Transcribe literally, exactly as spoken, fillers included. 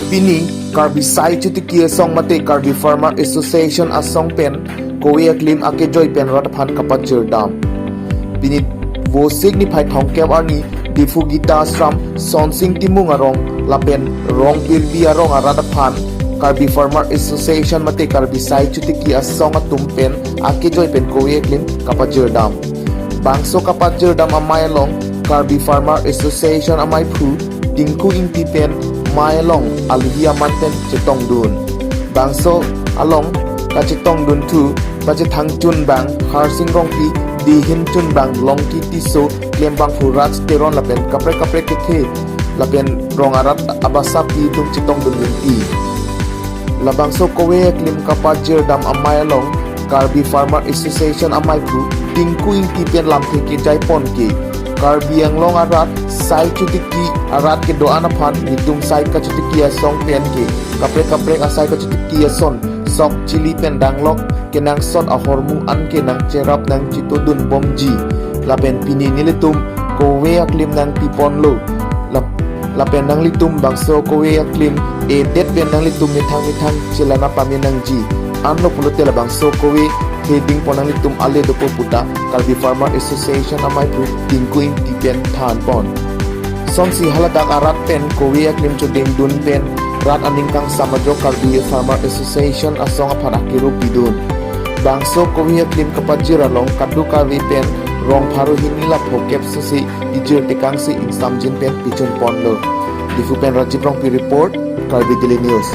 Pini Karbi Sai Chotiki Asong mate Karbi Farmer Association Asong pen kove aklim akejoi pen rat aphan kapajirdam. Pini Vosik niphai thomkep arni Diphu Gita Ashram Sonsing Timung arong lapen Rongpirbi arong arat aphan Karbi Farmer Association mate Karbi Sai Chotiki Asong atum pen akejoi pen kove aklim kapajirdam. Bangso kapajirdam amei along Karbi Farmer Association ameiphu Tinku Ingti pen mei along alohi aman pen chetongdun. Bangso along kachetongdun thu pachethang chunbang Harsing Rongpi, dihin chunbang Longki Tisso, klembangphu Raj Teron lapen kaprek kaprek kethe lapen rong arat abasapi atum chetongdun rinti. Labangso kove aklim kapajirdam amei along Karbi Farmer Association ameiphu Tinku Ingti pen lamthe kejai pon ke Karbi Anglong arat sai chotiki arat kedo-an aphan nelitum sai kachotiki asong pen ke kaprek kaprek asai kachotiki ason sok chili pen danglok kenangsot ahormu an ke nangcherap nangchitodun bomji. Lapen pini nelitum kove aklim nangpiponlo. Lap-, lapen nanglitum bangso kove aklim edet pen nanglitum methang methang chelana pame nangji. Anlo pulote labangso kove theding pon nanglitum ale dopo puta Karbi Farmer Association ameiphu Tinku Ingti pen than pon. Sonsi haladak arat pen kove aklim chodengdun pen rat aning kangsam ajok Karbi Farmer Association Asong aphan akero pidun. Bangso kove aklim kapajir along kadokave pen rong pharo hini laphokep susi ijir tekangsi ingsamjin pen pichun ponlo. Diphu pen Rajiv Rongpi report, Karbi Daily News.